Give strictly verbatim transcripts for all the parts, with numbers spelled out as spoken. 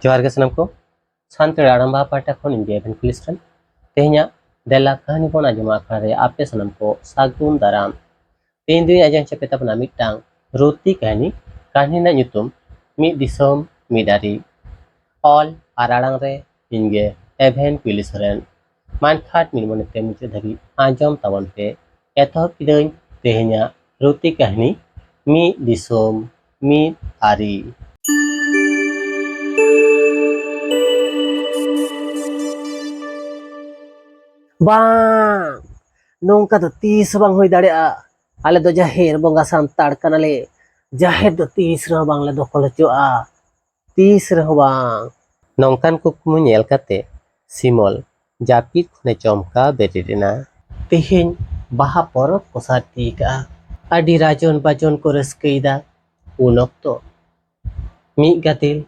ᱡᱚᱦᱟᱨ ᱜᱮ ᱥᱟᱱᱟᱢ ᱠᱚ᱾ ᱥᱟᱱᱛᱟᱲ ᱟᱲᱟᱝ ᱵᱟᱦᱟ ᱯᱟᱦᱴᱟ ᱠᱷᱚᱱ ᱤᱧ ᱜᱮ ᱮᱵᱷᱮᱱ ᱠᱩᱞᱤᱥᱨᱮᱱ᱾ ᱛᱮᱦᱮᱧᱟᱜ ᱫᱮᱞᱟ ᱠᱟᱹᱦᱱᱤ ᱵᱚᱱ ᱟᱸᱡᱚᱢᱟ ᱟᱠᱷᱲᱟ ᱨᱮ ᱟᱯᱮ ᱥᱟᱱᱟᱢ ᱠᱚ ᱥᱟᱹᱜᱩᱱ ᱫᱟᱨᱟᱢ᱾ ᱛᱮᱦᱮᱧ ᱫᱚᱧ ᱟᱸᱡᱚᱢ ᱦᱚᱪᱚ ᱯᱮ ᱛᱟᱵᱚᱱᱟ ᱢᱤᱫᱴᱟᱝ ᱨᱩᱛᱤ ᱠᱟᱹᱦᱱᱤ᱾ ᱠᱟᱹᱦᱱᱤ ᱨᱮᱱᱟᱜ ᱧᱩᱛᱩᱢ ᱢᱤᱫ ᱫᱤᱥᱚᱢ ᱢᱤᱫ ᱟᱹᱨᱤ᱾ ᱚᱞ ᱟᱨ ᱟᱲᱟᱝ ᱨᱮ ᱤᱧ ᱜᱮ ᱮᱵᱷᱮᱱ ᱠᱩᱞᱤᱥᱨᱮᱱ᱾ ᱢᱟᱱᱠᱷᱟᱴ ᱢᱤᱫ ᱢᱚᱱᱮᱛᱮ ᱢᱩᱪᱟᱹᱫ ᱫᱷᱟᱹᱵᱤᱡ ᱟᱸᱡᱚᱢ ᱛᱟᱵᱚᱱ ᱯᱮ᱾ ᱮᱛᱚᱦᱚᱵ ᱠᱤᱫᱟᱹᱧ ᱛᱮᱦᱮᱧᱟᱜ ᱨᱩᱛᱤ ᱠᱟᱹᱦᱱᱤ, ᱢᱤᱫ ᱫᱤᱥᱚᱢ ᱢᱤᱫ ᱟᱹᱨᱤ᱾ ᱵᱟᱝ, ᱱᱚᱝᱠᱟ ᱫᱚ ᱛᱤᱥ ᱦᱚᱸ ᱵᱟᱝ ᱦᱩᱭ ᱫᱟᱲᱮᱭᱟᱜᱼᱟ᱾ ᱟᱞᱮ ᱫᱚ ᱡᱟᱦᱮᱨ ᱵᱚᱸᱜᱟ ᱥᱟᱱᱛᱟᱲ ᱠᱟᱱᱟᱞᱮ᱾ ᱡᱟᱦᱮᱨ ᱫᱚ ᱛᱤᱥ ᱨᱮᱦᱚᱸ ᱵᱟᱝᱞᱮ ᱫᱚᱠᱷᱚᱞ ᱦᱚᱪᱚᱜᱼᱟ, ᱛᱤᱥ ᱨᱮᱦᱚᱸ ᱵᱟᱝ᱾ ᱱᱚᱝᱠᱟᱱ ᱠᱩᱠᱢᱩ ᱧᱮᱞ ᱠᱟᱛᱮ ᱥᱤᱢᱚᱞ ᱡᱟᱹᱯᱤᱫ ᱠᱷᱚᱱᱮ ᱪᱚᱢᱠᱟᱣ ᱵᱮᱨᱮᱫ ᱮᱱᱟ᱾ ᱛᱮᱦᱮᱧ ᱵᱟᱦᱟ ᱯᱚᱨᱚᱵᱽ ᱠᱚ ᱥᱟᱹᱨᱫᱤ ᱟᱠᱟᱫᱼᱟ᱾ ᱟᱹᱰᱤ ᱨᱟᱡᱚᱱ ᱵᱟᱡᱚᱱ ᱠᱚ ᱨᱟᱹᱥᱠᱟᱹᱭᱮᱫᱟ᱾ ᱩᱱ ᱚᱠᱛᱚ ᱢᱤᱫ ᱜᱟᱫᱮᱞ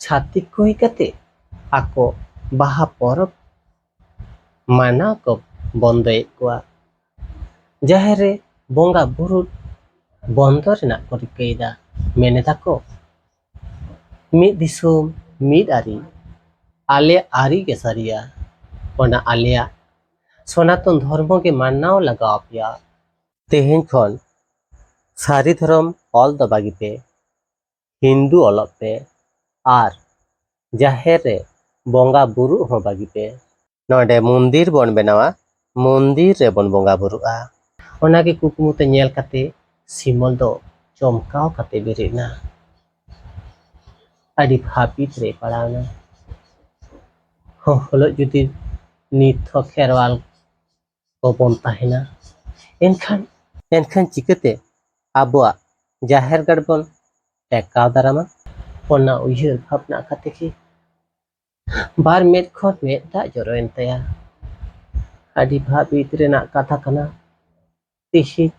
ᱪᱷᱟᱹᱛᱤᱠ ᱠᱚ ᱦᱩᱭ ᱠᱟᱛᱮ ᱟᱠᱚ ᱵᱟᱦᱟ ᱯᱚᱨᱚᱵᱽ ᱢᱟᱱᱟᱣ ᱠᱚ ᱵᱚᱱᱫᱚᱭᱮᱫ ᱠᱚᱣᱟ᱾ ᱡᱟᱦᱮᱨ ᱨᱮ ᱵᱚᱸᱜᱟ ᱵᱩᱨᱩ ᱵᱚᱱᱫᱚ ᱨᱮᱱᱟᱜ ᱠᱚ ᱨᱤᱠᱟᱹᱭᱮᱫᱟ᱾ ᱢᱮᱱ ᱮᱫᱟ ᱠᱚ, ᱢᱤᱫ ᱫᱤᱥᱚᱢ ᱢᱤᱫ ᱟᱹᱨᱤ, ᱟᱞᱮ ᱟᱹᱨᱤ ᱜᱮ ᱥᱟᱹᱨᱤᱭᱟ, ᱚᱱᱟ ᱟᱞᱮᱭᱟᱜ ᱥᱚᱱᱟᱛᱚᱱ ᱫᱷᱚᱨᱢᱚ ᱜᱮ ᱢᱟᱱᱟᱣ ᱞᱟᱜᱟᱣ ᱟᱯᱮᱭᱟ᱾ ᱛᱮᱦᱮᱧ ᱠᱷᱚᱱ ᱥᱟᱹᱨᱤ ᱫᱷᱚᱨᱚᱢ ᱚᱞ ᱫᱚ ᱵᱟᱹᱜᱤ ᱯᱮ, ᱦᱤᱱᱫᱩ ᱚᱞᱚᱜ ᱯᱮ ᱟᱨ ᱡᱟᱦᱮᱨ ᱨᱮ ᱵᱚᱸᱜᱟ ᱵᱩᱨᱩᱜ ᱦᱚᱸ ᱵᱟᱹᱜᱤ ᱯᱮ᱾ ᱱᱚᱰᱮ ᱢᱚᱱᱫᱤᱨ ᱵᱚᱱ ᱵᱮᱱᱟᱣᱟ, ᱢᱚᱱᱫᱤᱨ ᱨᱮᱵᱚᱱ ᱵᱚᱸᱜᱟ ᱵᱩᱨᱩᱜᱼᱟ᱾ ᱚᱱᱟᱜᱮ ᱠᱩᱠᱢᱩ ᱛᱮ ᱧᱮᱞ ᱠᱟᱛᱮ ᱥᱤᱢᱚᱞ ᱫᱚ ᱪᱚᱢᱠᱟᱣ ᱠᱟᱛᱮ ᱵᱮᱨᱮᱫ ᱮᱱᱟ᱾ ᱟᱹᱰᱤ ᱵᱷᱟᱹᱵᱤᱛ ᱨᱮ ᱯᱟᱲᱟᱣ ᱮᱱᱟ᱾ ᱦᱚᱸ, ᱦᱚᱞᱚᱜ ᱡᱩᱫᱤ ᱱᱤᱛ ᱦᱚᱸ ᱠᱷᱮᱨᱣᱟᱞ ᱠᱚᱵᱚᱱ ᱛᱟᱦᱮᱱᱟ, ᱮᱱᱠᱷᱟᱱ, ᱮᱱᱠᱷᱟᱱ ᱪᱤᱠᱟᱹᱛᱮ ᱟᱵᱚᱣᱟᱜ ᱡᱟᱦᱮᱨ ᱜᱟᱲ ᱵᱚᱱ ᱴᱮᱠᱟᱣ ᱫᱟᱨᱟᱢᱟ? ᱚᱱᱟ ᱩᱭᱦᱟᱹᱨ ᱵᱷᱟᱵᱽᱱᱟ ᱠᱟᱛᱮ ᱜᱮ ᱵᱟᱨ ᱢᱮᱫ ᱠᱷᱚᱱ ᱢᱮᱫ ᱫᱟᱜ ᱡᱚᱨᱚᱭᱮᱱ ᱛᱟᱭᱟ᱾ ᱟᱹᱰᱤ ᱵᱷᱟᱹᱵᱤᱛ ᱨᱮᱱᱟᱜ ᱠᱟᱛᱷᱟ ᱠᱟᱱᱟ᱾ ᱛᱤᱦᱤᱧ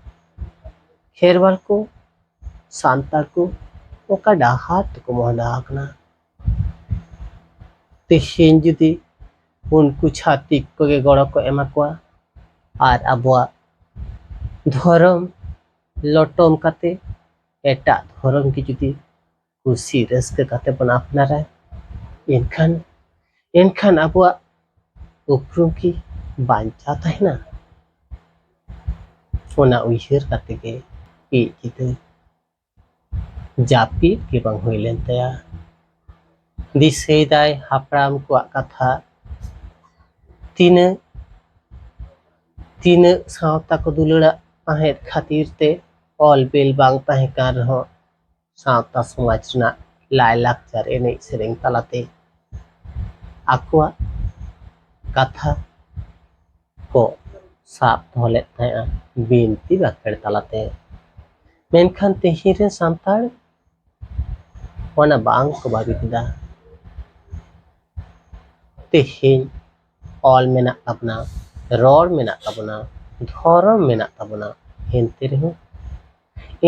ᱠᱷᱮᱨᱣᱟᱞ ᱠᱚ, ᱥᱟᱱᱛᱟᱲ ᱠᱚ ᱚᱠᱟ ᱰᱟᱦᱟᱨ ᱛᱮᱠᱚ ᱢᱚᱦᱰᱟ ᱟᱠᱟᱱᱟ? ᱛᱤᱦᱤᱧ ᱡᱩᱫᱤ ᱩᱱᱠᱩ ᱪᱷᱟᱹᱛᱤᱠ ᱠᱚᱜᱮ ᱜᱚᱲᱚ ᱠᱚ ᱮᱢᱟ ᱠᱚᱣᱟ ᱟᱨ ᱟᱵᱚᱣᱟᱜ ᱫᱷᱚᱨᱚᱢ ᱞᱚᱴᱚᱢ ᱠᱟᱛᱮ ᱮᱴᱟᱜ ᱫᱷᱚᱨᱚᱢ ᱜᱮ ᱡᱩᱫᱤ ᱠᱩᱥᱤ ᱨᱟᱹᱥᱠᱟᱹ ᱠᱟᱛᱮ ᱵᱚᱱ ᱟᱯᱱᱟᱨᱟ, ᱮᱱᱠᱷᱟᱱ ᱮᱱᱠᱷᱟᱱ ᱟᱵᱚᱣᱟᱜ ᱩᱯᱨᱩᱢ ᱠᱤ ᱵᱟᱧᱪᱟᱣ ᱛᱟᱦᱮᱱᱟ? ᱚᱱᱟ ᱩᱭᱦᱟᱹᱨ ᱠᱟᱛᱮ ᱜᱮ ᱤᱡ ᱜᱤᱫᱟᱹᱨ ᱡᱟᱹᱯᱤᱫ ᱜᱮ ᱵᱟᱝ ᱦᱩᱭ ᱞᱮᱱ ᱛᱟᱭᱟ᱾ ᱫᱤᱥᱟᱹᱭᱮᱫᱟᱭ ᱦᱟᱯᱲᱟᱢ ᱠᱚᱣᱟᱜ ᱠᱟᱛᱷᱟ, ᱛᱤᱱᱟᱹᱜ ᱛᱤᱱᱟᱹᱜ ᱥᱟᱶᱛᱟ ᱠᱚ ᱫᱩᱞᱟᱹᱲᱟᱜ ᱛᱟᱦᱮᱸᱫ ᱠᱷᱟᱹᱛᱤᱨ ᱛᱮ ᱚᱞ ᱵᱤᱞ ᱵᱟᱝ ᱛᱟᱦᱮᱸ ᱠᱟᱱ ᱨᱮᱦᱚᱸ ᱥᱟᱶᱛᱟ ᱥᱚᱢᱟᱡᱽ ᱨᱮᱱᱟᱜ ᱞᱟᱭᱼᱞᱟᱠᱪᱟᱨ ᱮᱱᱮᱡ ᱥᱮᱨᱮᱧ ᱛᱟᱞᱟᱛᱮ ᱟᱠᱚᱣᱟᱜ ᱠᱟᱛᱷᱟ ᱠᱚ ᱥᱟᱵ ᱫᱚᱦᱚ ᱞᱮᱫ ᱛᱟᱦᱮᱸᱫᱼᱟ ᱵᱤᱱᱛᱤ ᱵᱟᱠᱷᱮᱲ ᱛᱟᱞᱟᱛᱮ᱾ ᱢᱮᱱᱠᱷᱟᱱ ᱛᱮᱦᱮᱧ ᱨᱮᱱ ᱥᱟᱱᱛᱟᱲ ᱚᱱᱟ ᱵᱟᱝ ᱠᱚ ᱵᱷᱟᱹᱵᱤᱛ ᱮᱫᱟ᱾ ᱛᱮᱦᱮᱧ ᱚᱞ ᱢᱮᱱᱟᱜ ᱛᱟᱵᱚᱱᱟ, ᱨᱚᱲ ᱢᱮᱱᱟᱜ ᱛᱟᱵᱚᱱᱟ, ᱫᱷᱚᱨᱚᱢ ᱢᱮᱱᱟᱜ ᱛᱟᱵᱚᱱᱟ, ᱮᱱᱛᱮ ᱨᱮᱦᱚᱸ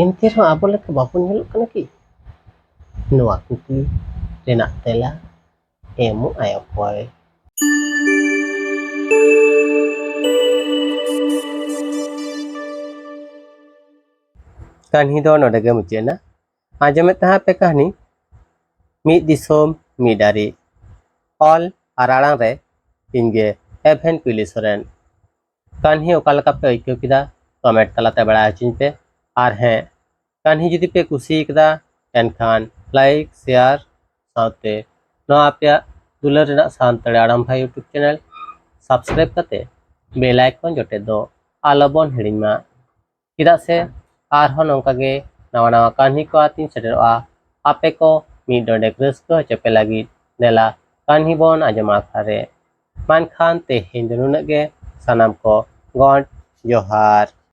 ᱮᱱᱛᱮ ᱨᱮᱦᱚᱸ ᱟᱵᱚ ᱞᱮᱠᱟ ᱵᱟᱵᱚᱱ ᱧᱮᱞᱚᱜ ᱠᱟᱱᱟ ᱠᱤ? ᱱᱚᱣᱟ ᱠᱩᱠᱞᱤ ᱨᱮᱱᱟᱜ ᱛᱮᱞᱟ ᱮᱢᱚᱜ ᱟᱭ ᱚᱠᱚᱭ? ᱠᱟᱹᱦᱱᱤ ᱫᱚ ᱱᱚᱰᱮ ᱜᱮ ᱢᱩᱪᱟᱹᱫ ᱮᱱᱟ᱾ ᱟᱸᱡᱚᱢᱮᱫ ᱛᱟᱦᱮᱸ ᱯᱮ ᱠᱟᱹᱦᱱᱤ ᱢᱤᱫ ᱫᱤᱥᱚᱢ ᱢᱤᱫ ᱟᱹᱨᱤ, ᱚᱞ ᱟᱨ ᱟᱲᱟᱝ ᱨᱮ ᱤᱧ ᱜᱮ ᱮᱵᱷᱮᱱ ᱠᱩᱭᱞᱤ ᱥᱚᱨᱮᱱ᱾ ᱠᱟᱹᱦᱱᱤ ᱚᱠᱟ ᱞᱮᱠᱟ ᱯᱮ ᱟᱹᱭᱠᱟᱹᱣ ᱠᱮᱫᱟ, ᱠᱚᱢᱮᱱᱴ ᱛᱟᱞᱟᱛᱮ ᱵᱟᱲᱟᱭ ᱦᱚᱪᱚᱧ ᱯᱮ᱾ ᱟᱨ ᱦᱮᱸ, ᱠᱟᱹᱦᱱᱤ ᱡᱩᱫᱤ ᱯᱮ ᱠᱩᱥᱤ ᱠᱟᱫᱟ, ᱮᱱᱠᱷᱟᱱ ᱞᱟᱭᱤᱠ, ᱥᱮᱭᱟᱨ ᱥᱟᱶᱛᱮ ᱱᱚᱣᱟ ᱟᱯᱮᱭᱟᱜ ᱫᱩᱞᱟᱹᱲ ᱨᱮᱱᱟᱜ ᱥᱟᱱᱛᱟᱲᱤ ᱟᱲᱟᱝ ᱵᱷᱟᱭ YouTube ᱪᱮᱱᱮᱞ ᱥᱟᱵᱥᱠᱨᱟᱭᱤᱵ ᱠᱟᱛᱮ ᱵᱮᱞ ᱟᱭᱠᱚᱱ ᱡᱚᱴᱮᱫ ᱫᱚ ᱟᱞᱚᱵᱚᱱ ᱦᱤᱲᱤᱧ ᱢᱟ᱾ ᱪᱮᱫᱟᱜ ᱥᱮ ᱟᱨᱦᱚᱸ ᱱᱚᱝᱠᱟ ᱜᱮ ᱱᱟᱣᱟ ᱱᱟᱣᱟ ᱠᱟᱹᱦᱱᱤ ᱠᱚ ᱟᱛᱤᱧ ᱥᱮᱴᱮᱨᱚᱜᱼᱟ᱾ ᱟᱯᱮ ᱠᱚ ᱢᱤᱫ ᱰᱚᱸᱰᱮᱠ ᱨᱟᱹᱥᱠᱟᱹ ᱦᱚᱪᱚ ᱯᱮ ᱞᱟᱹᱜᱤᱫ ᱫᱮᱞᱟ ᱠᱟᱹᱦᱱᱤ ᱵᱚᱱ ᱟᱸᱡᱚᱢᱟ ᱟᱠᱷᱲᱟ ᱨᱮ᱾ ᱢᱮᱱᱠᱷᱟᱱ ᱛᱮᱦᱮᱧ ᱫᱚ ᱱᱩᱱᱟᱹᱜ ᱜᱮ᱾ ᱥᱟᱱᱟᱢ ᱠᱚ ᱜᱚᱰ ᱡᱚᱦᱟᱨ᱾